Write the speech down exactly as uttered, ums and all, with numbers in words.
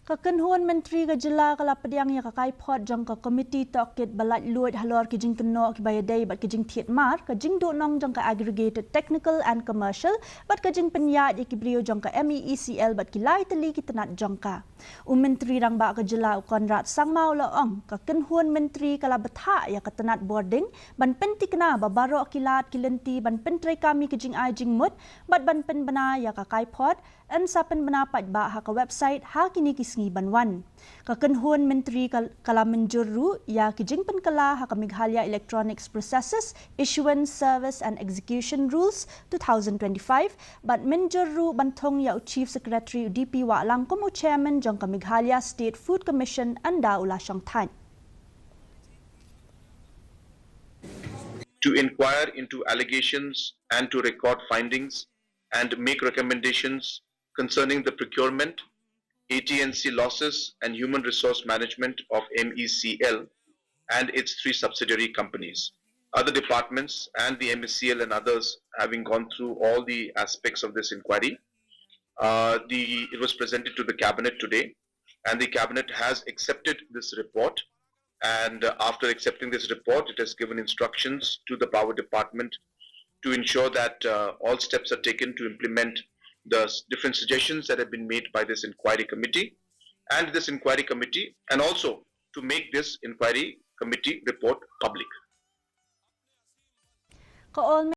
Ka kynhun myntri ka jylla ka la pdiang ïa ka kaiphod jong ka komiti tohkit ba laitluid halor ki jingkynnoh kiba ïadei bad ki jingthied mar ka jingduhnong jong ka Aggregated Technical and Commercial bad ka jingpynïaid ïa ki briew jong ka MEECL bad ki lai tylli ki tnat jong ka. U Myntri Rangbah ka jylla u Conrad Sangma u la ong ka kynhun myntri ka la bthah ïa ka tnat bording ban pynthikna ba baroh ki lad ki lynti ban pyntreikam ïa ki jingai jingmut bad ban pynbna ïa ka kaiphod yn sa pynbna paidbah ha ka website ha kine ki sngi ban wan. Ka kynhun myntri ka, ka la mynjur ruh ïa ki jingpynkylla ha ka Meghalaya Electronics Processes Issuance Service and Execution Rules two thousand twenty-five bad mynjur ruh ban thung ïa u Chief Secretary u D P Wahlang kum u Chairman jong ka Meghalaya State Food Commission ynda u la shong thait. To inquire into allegations and to record findings and make recommendations concerning the procurement, A T and C losses, and human resource management of MEECL and its three subsidiary companies. Other departments and the MEECL and others, having gone through all the aspects of this inquiry, uh, the, it was presented to the cabinet today, and the cabinet has accepted this report. And uh, after accepting this report, it has given instructions to the power department to ensure that uh, all steps are taken to implement the s- different suggestions that have been made by this inquiry committee and this inquiry committee, and also to make this inquiry committee report public. Ka All